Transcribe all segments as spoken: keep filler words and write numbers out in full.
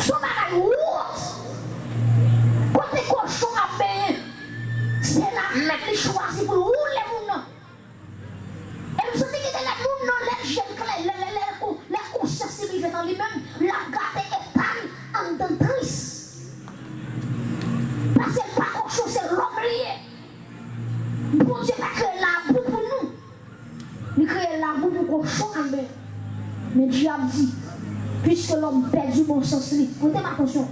Se yon bagay wont. Kote kochon ap benyen, se la menm li chwazi pou l woule moun nan. E m santi gen de lè moun nan, lè je l klè, lè, lè, lè, lè konsyans li rive nan li menm, l ap gade eta l anndan tris. Paske l pa kochon, se lòm li ye. Bondye pa kreye labou pou nou. Li kreye labou pou kochon al benyen. Men dyab di, puisque l'homme perdit bon sens li, prete m atansyon,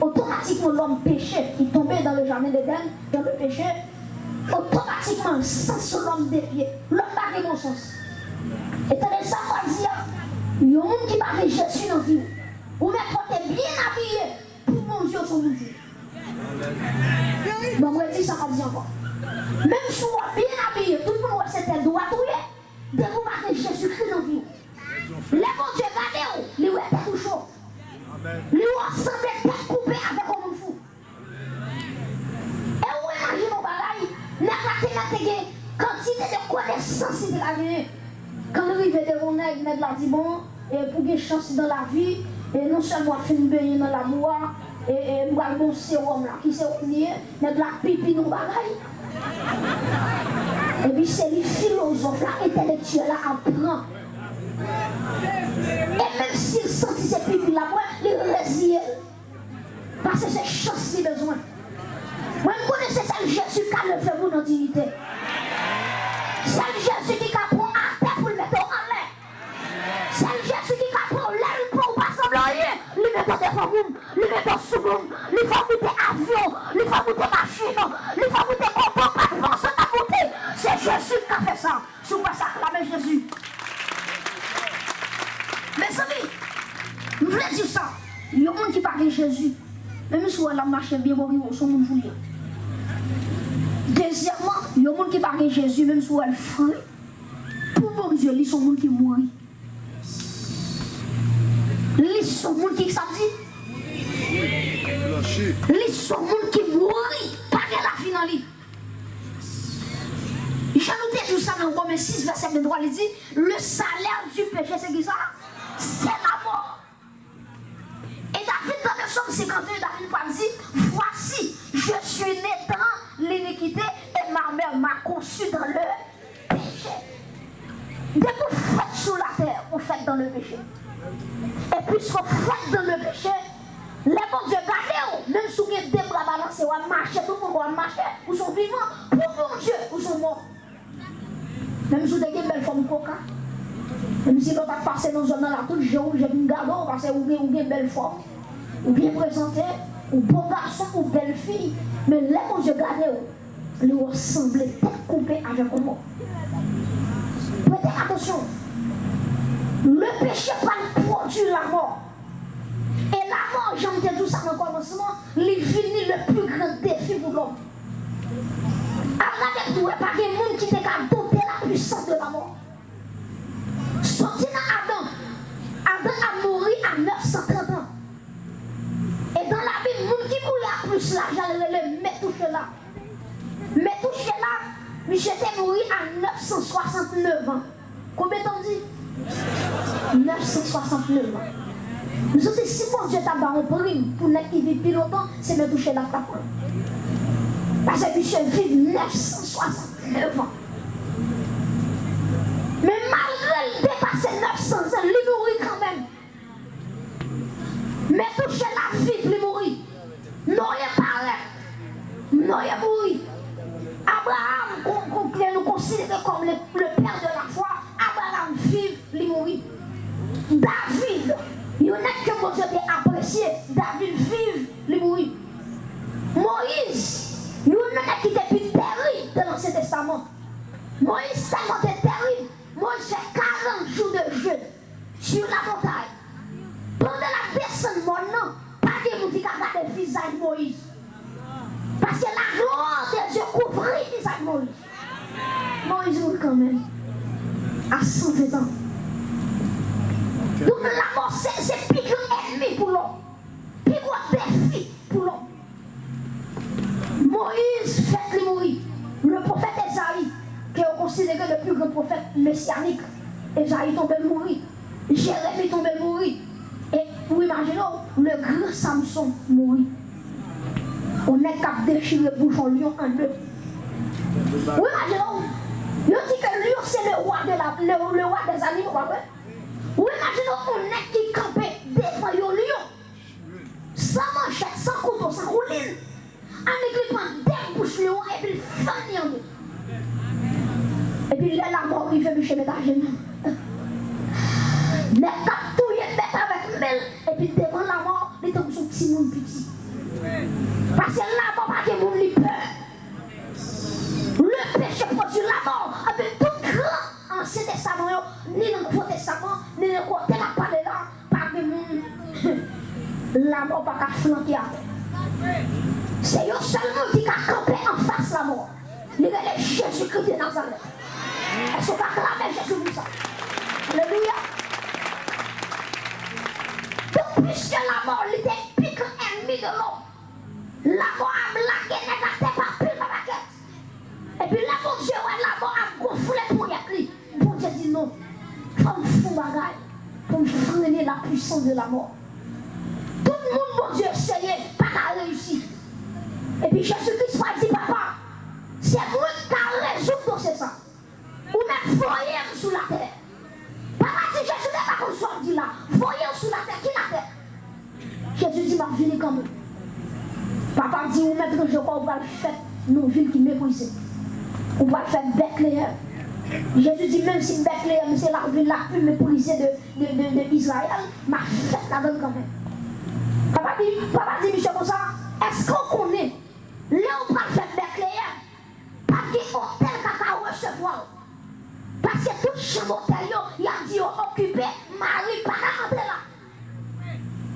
otomatikman lòm peche, il tombe dans le jardin d'Éden, dans le péché, otomatikman sans lòm devye, lòm pa gen bon sans. E tande sa m pral di a, yon moun ki pa gen Jezi nan vi w, ou mèt ou te byen abiye, pou Bondye ou se yon moun fou. Bon, mwen di sa, m ap di ankò. Menm si w ap byen abiye, tout moun wè se tèt dwat ou ye, depi w pa gen Jezikri nan vi w. Lè Bondye gade w, li wè tèt ou cho. Li wè w sanble tèt koupe avèk yon moun fou. E ou imajine yon bagay, nèg la te mèt te gen kantite de konesans li te ka genyen. Kan l rive devan nèg, nèg la di, bon, e pou gen chans dan lavi, e non sèlman w ap fin benyen nan labou a, e, e m pral ba w sewòm la. Ki sewòm li ye? Nèg la pipi nan bagay. Epi se li filozòf la, entèlektyèl la ap pran. E menm si l santi se pipi l ap wè, li reziye l. Paske se chans li bezwen. Mwen, m konnen se sèl Jezi k ka leve moun an diyite. Sèl Jezi ki ka pran atè pou l mete w anlè. Sèl Jezi ki ka pran w lè l pran w pa sanble anyen. Li mete w devan moun, li mete w sou moun, li fè w moute avyon, li fè w moute machin, li fè w moute kote w pa t panse w t ap moute. Se Jezi k ka fè sa. Si w kwè sa, aklame Jezi. Mezanmi, m vle di sa. Yon moun ki pa gen Jezi, menm si w wè l ap mache byen bò rive w, se yon moun fou l ye. Dezyèmman, yon moun ki pa gen Jezi, menm si w wè l fre, pou Bondye, li se yon moun ki mouri. Li se yon moun ki, sa m di? Li se yon moun ki mouri. Pa gen lavi nan li. Jan nou te di w sa nan Women sis, vèsè venntwa, li di, le salaire du péché, se ki sa? Se lamò. E David, dans le psaume cinquante et un, David pral di, voici, je suis né dans l'iniquité et ma mère m'a conçu dans le péché. Depi w fèt sou latè, ou fèt dans le péché. E puisque w fèt dans le péché, lè Bondye gade w, menm si w gen de bra balanse, w ap mache, tout moun wè w ap mache, ou se yon vivan, pou Bondye, ou se yon mò. Menm si w te gen bèl fòm koka, menm si lòt ap pase nan zòn nan la, tout je w, je vin gade w, paske ou gen, ou gen bèl fòm, ou byen prezante, ou bon gason, ou bèl fi, men lè Bondye gade w, li wè w sanble tèt koupe avèk yon mò. Prete atansyon. Le péché pral pwodui lamò. E lamò, jan m te di w sa nan kòmansman, li vini le plus grand défi pou lòm. Al gade pou wè, pa gen moun ki te ka doute la puissance de la mort. Soti nan Adan, Adan ap mouri a nèf san trant an. E dan Labib, moun ki mouri a plis laj la rele Metouchela. Metouchela, misye te mouri a nèf san swasantnèf an. Konbyen tan m di? Nèf san swasantnèf an. M santi si Bondye ta ba yon prim pou nèg ki viv pi lontan, se Metouchela k t ap pran. Paske misye viv nèf san swasantnèf an. Men malgre l depase nèf san zan, li mouri kanmenm. Metouchela viv, li mouri. Noye parèt, Noye mouri. Abraram, kon, kon, ke nou konsidere kòm le, le père de la foi, Abraram viv, li mouri. David, yon nèg ke Bondye te apresye, David viv, li mouri. Moyiz, yon nèg ki te pi terib de Lansyen Testaman. Moyiz tèlman te terib, Moyiz fè karant jou de jèn sur la montagne. Pandan l ap desann mòn nan, pa gen moun ki ka gade vizaj Moyiz. Paske la gloire de Dieu kouvri vizaj Moyiz. Moyiz mouri kanmenm. A san ven an. Donk, lamò se, se pi gran ènmi pou lòm. Pi gwo defi pou lòm. Moyiz fèt li mouri. Le pwofèt Ezayi, ke yo konsidere le plus grand prophète messianique, Ezayi tonbe l mouri. Jeremi tonbe mouri. E ou imajine w, le gran Samson mouri. Yon nèg k ap dechire bouch yon lyon an de. Ou imajine w, yo di ke lyon se le wa de la, le, le wa dèzanimo, pa vre? Ou imajine w, yon nèg ki kanpe devan yon lyon, san manchèt, san kouto, san koulin. Annik li pran dèk bouch lyon an epi l fann li an de. Epi lè lamò rive, misye met ajenou. Nèg k ap touye bèt avèk men l, epi devan lamò, li tankou se yon timoun piti. Paske lamò pa gen moun li pè. Le péché produit la mort. Anpil tout gran Ansyen Testaman yo, ni nan Nouvo Testaman, ni nan kote n ap pale la, pa gen moun lamò pa ka flanke atè. Se yon sèl moun ki ka kanpe anfas lamò. Li rele Jezikri de Nazarèt. Èske w ka aklame Jezi pou sa? Alelouya! Donk, piske lamò, li te pi gran ènmi de lòm, lamò ap lage nèg atè pa pil, pa pakèt. Epi lè Bondye wè lamò ap gonfle ponyèt li, Bondye di, "Non, fò m fè yon bagay pou m frennen la puissance de la mort." Tout moun Bondye eseye pa ka reyisi. Epi Jezi Kris pral di, "Papa, se mwen ki ka rezoud dosye sa. Ou mèt voye m sou latè." Papa di, "Jezi, m pa konn sa w ap di la. Voye w sou latè, ki latè?" Jezi di, "M ap vini kanmenm." Papa di, "Ou mèt ranje kò w, ou pral fèt nan yon vil ki meprize. Ou pral fèt Bètleyèm." Jezi di, "Menm si Bètleyèm se lavil la pi meprize de, de, de, de Izrayèl, m ap fèt ladan l kanmenm." Papa di, papa di misye konsa, "Èske w konnen lè w pral fèt Bètleyèm, p ap gen otèl k ap ka resevwa w. Paske tout chanm otèl yo, y ap di yo okipe, mari pa ka antre la."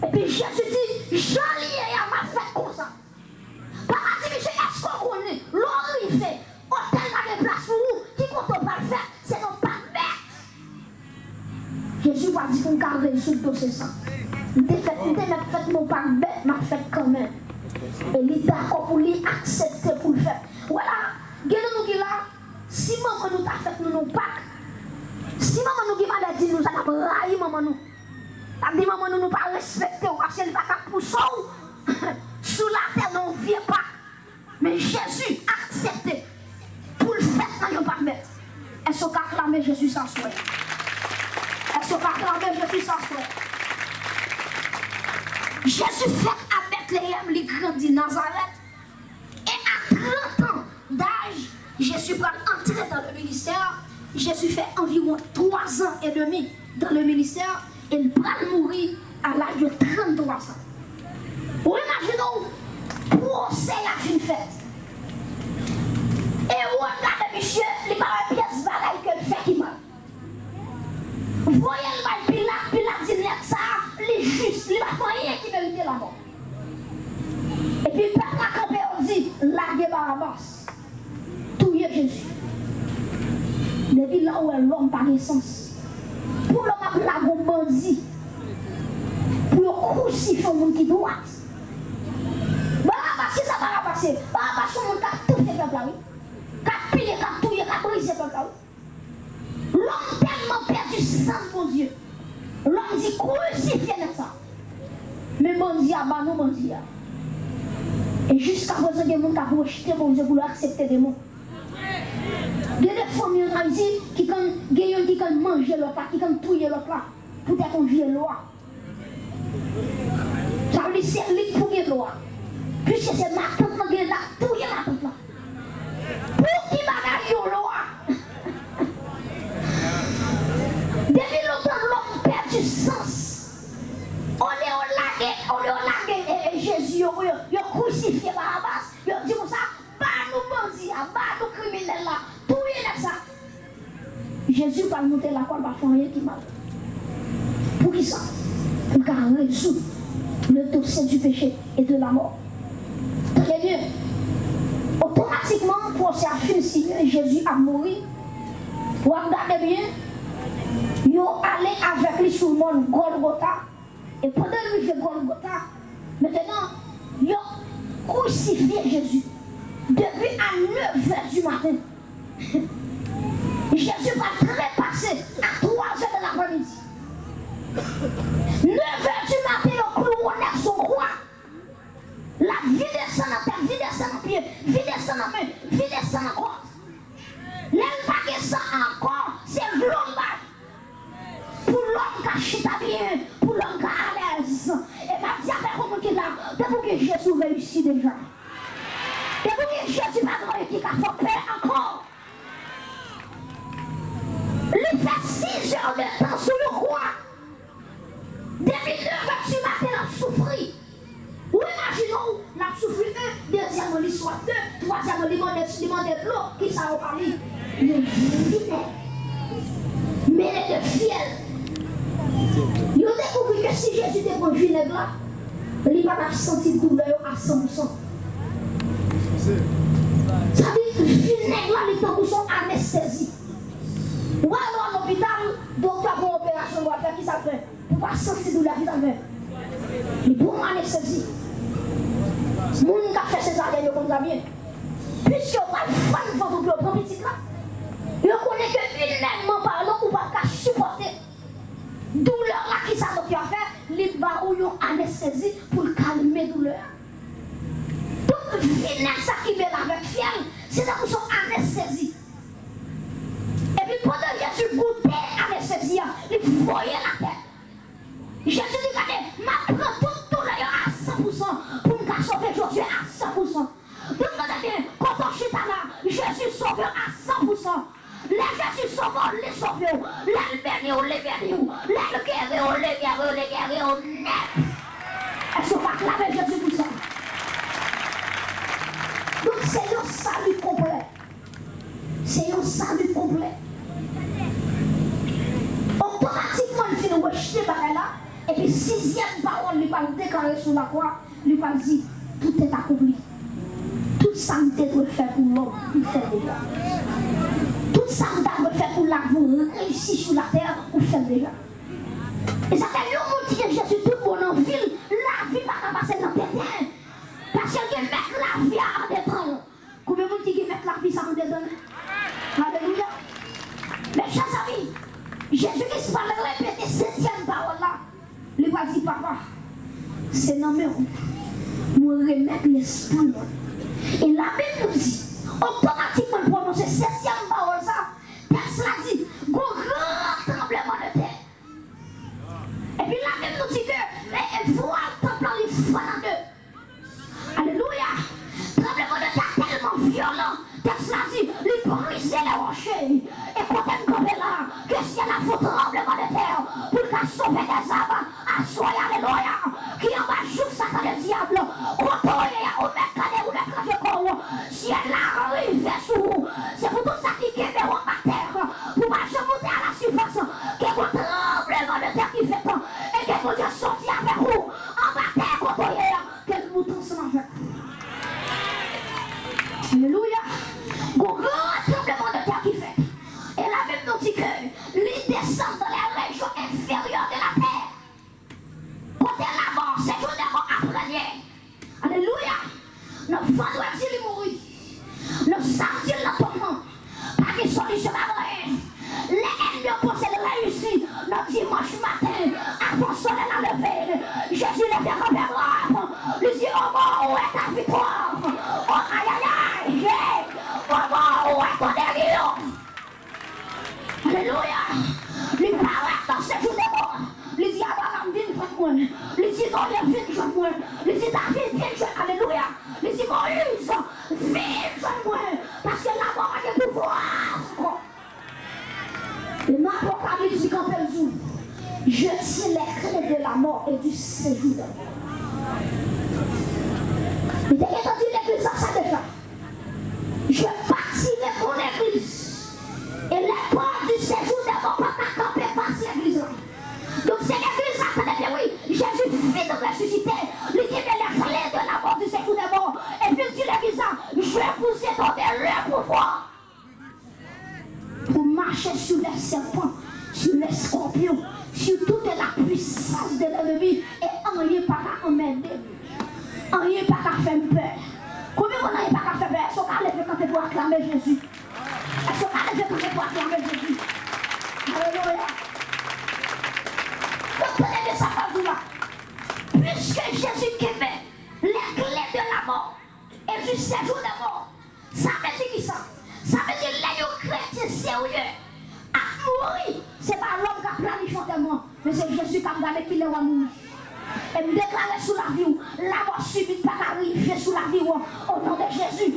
Epi Jezi di, "Jan l ye a, m ap fèt konsa." Papa di misye, "Èske w konnen, lè w rive, otèl pa gen plas pou ou, ki kote w pral fèt, se nan pak bèt." Jezi pa di pou m ka rezoud dosye sa. M te fèt, m te mèt fèt nan pak bèt, m ap fèt kanmenm. E li dakò pou li aksepte pou l fèt. Wè la, gen nan nou ki la, si manman nou ta fèt nou nan pak, si manman nou gen maladi nou, sa t ap rayi manman nou. T ap di manman nou, "Nou pa respekte w, paske li pa ka pouse w sou latè nan yon vye pak." Men Jezi aksepte pou l fèt nan yon pak bèt. Èske w ka aklame Jezi sa swè? Èske w ka aklame Jezi sa swè? Jezi fèt a Bètleyèm, li grandi Nazarèt. E a trant an daj, Jezi pral antre dans le ministère. Jezi fè anviwon twa zan edmi dans le ministère e l pral mouri a laj de tranntwa zan. Ou imajine w, pwosè a fin fèt. Ewòd gade misye, li pa wè pyès bagay ke l fè ki mal. Voye l bay Pilat, Pilat di, "Nèg sa a, li jis, li pa fè anyen ki merite lamò." Epi pèp la kanpe, yo di, "Lage Barabas, touye Jezi." Depi la ou wè lòm pa gen sans. Pou lòm ap lage yon bandi, pou yo krisifye yon moun ki dwat. Barabas, kisa Barabas ye? Barabas se yon moun k ap touye pèp la, wi. K ap piye, k ap touye, k ap brize pèp la, wi. Lòm tèlman pèdi sans Bondye, lòm di, "Krisifye nèg sa." Men bandi a, ba nou bandi a. E jiskaprezan, gen moun k ap rejte Bondye pou yo aksepte demon. Gen de fanmi ann Ayiti ki konn, gen youn ki konn manje lòt la, ki konn touye lòt la, poutèt yon vye lwa. Sa vle di se li k pou gen lwa. Piske se matant lan gen, l ap touye matant lan. Pou ki bagay yon lwa? Depi lontan lòm pèdi sans. Olye yo lage, olye yo lage, e, e, Jezi, yo, yo, yo krisifye Barabas, yo di konsa, "Ba nou bandi a, ba nou kriminèl la, touye nèg sa." Jezi pral monte lakòl, pa fè anyen ki mal. Poukisa? Pou l ka rezoud le dosye du péché et de la mort. Tande byen. Otomatikman, pwosè a fin siyen, Jezi ap mouri. W ap gade byen, yo ale avèk li sou mòn Gòlgota. E pandan l rive Gòlgota, mentenan, yo krisifye Jezi. Depi a nèf è di maten, Jezi pral trepase a twa zè de lapremidi. reyisi deja. Depi w gen Jezi, pa gen anyen ki ka fè w pè ankò. Li fè sizè de tan sou yon kwa. Depi nevè di maten, l ap soufri. Ou imajine w, l ap soufri, en, dezyèmman, li swaf, de, twazyèmman, li mande, li mande dlo, kisa yo ba li? Yon vinèg. Mele de fyèl. Yo dekouvri ke si Jezi te pran vinèg la, li pa t ap santi doulè yo a san pou san. Sa di, vinèg la, li tankou son anestezi. Ou al nan lopital, doktè pran operasyon, w ap fè, kisa l fè? Pou pa santi doulè, kisa l fè? Li pran anestezi. Moun k ap fè sezaryèn yo konn sa byen. Piske yo pral fann vant ou pou yo pran pitit la, yo konnen ke imènman palan ou p ap ka sipòte doulè la, kisa doktè a fè? Li ba ou yon anestezi pou l kalme doulè a. Tout vinèg sa ki mele avèk fyèl, se tankou se yon anestezi. Epi pandan Jezi goute anestezi a, li voye l atè. Jezi di, "Gade, m ap pran tout doulè yo a san pou san pou m ka sove Jozye a san pou san." Tout moun tande byen, kote w chita la, Jezi sove w a san pou san. Lè Jezi sove w, li sove w. Lè l beni w, li beni w. Lè l geri w, li geri w, li geri w nèt. Èske w ka aklame Jezi pou sa? Donk, se yon sali konplè. Se yon sali konplè. Otomatikman, li fin rejte bagay la, epi sizyèm pawòl li pral deklare sou lakwa, li pral di, "Tout est accompli." Tout sa m te dwe fè pou lòm, ou fè l deja. Tout sa m ta dwe fè pou lavi w reyisi sou latè, ou fè l deja. E sa fè yon moun ki gen Jezi tout bon nan vi l, lavi pa ka pase l nan tenten. Paske l gen mèt lavi a andedan l. Konbyen moun ki gen mèt lavi sa andedan l? Alelouya! Mezanmi, Jezi Kris pral repete setyèm pawòl la. Li pral di, "Papa, se nan men w mwen remèt lespri mwen." E Labib nou di, otomatikman l pwononse setyèm pawòl sa, tèks la di, "Gon gran tranblemanntè." Epi Labib nou di ke, e, e, vwal tanp lan li fann an de. Alelouya! Tranblemanntè a tèlman vyolan, tèks la di, li brize lè woche. E kote m kanpe la, ke syèl la fè yon tranblemanntè pou l ka sove dèzam aswè a, alelouya, ki anba jouk Satan ledyab. Kote w ye a, ou mèt kade, ou mèt ranje kò w. Syèl la rive sou ou. Se pou tout sa ki kenbe w anba tè, pou w pa janm moute alasifas, ke gon tranblemanntè ki fèt, e ke Bondye soti avèk ou anba tè kote w ye a, ke l moute ansanm avèk ou. Alelouya! Gon gran tranblemanntè ki fèt. E Labib nou di ke li desann dans les régions inférieures de la terre. Kote lamò, sejou dèmon ap règne. Alelouya! Nan vandredi li mouri. Nan samdi l nan tonm nan. Pa gen solisyon, pa gen anyen. Lè ènmi yo panse l reyisi, nan dimanch maten, avan solèy la leve, Jezi leve kanpe drap. Li di, "O mò, où est ta victoire? O ayayay, o mò, où est ton guérison?" Alelouya! Li parèt nan sejou dèmon. Li di, "Abraram, vin jwenn mwen." Li di, "Nonye, vin jwenn mwen." Li di, "David, vin jwenn." Alelouya! Li di, "Moyiz, vin jwenn mwen." Paske lamò pa gen pouvwa ankò. E nan Apokalips, li kanpe l di, "Je tiens les clés de la mort et du séjour dèmon." Li te gentan di legliz la sa deja. Je bâtirai mon église. Et les portes du séjour dèmon pa ka kanpe fas legliz la. Donk, se legliz la, tande byen, wi. Jezi fin resisite. Li kenbe les clés de la mort, du séjour dèmon. Epi l di legliz la, "Je vous ai donné le pouvoir pour marcher sur les serpents, sur les scorpions, sur toute la puissance de l'ennemi, et anyen pa ka anmède m." Anyen pa ka fè m pè. Konbyen moun anyen pa ka fè pè? Èske w ka leve kanpe pou aklame Jezi? Èske w ka leve kanpe pou aklame Jezi? Alelouya! Donk, tande byen sa m pral di w la. Puiske Jezi kenbe les clés de la mort et du séjour dèmon, sa vle di kisa? Sa vle di lè yon kretyen serye ap mouri, se pa lòm k ap planifye antèman, men se Jezi k ap gade kilè w a mouri. E m deklare sou lavi w, lanmò sibit pa ka rive sou lavi w. O non de Jezi,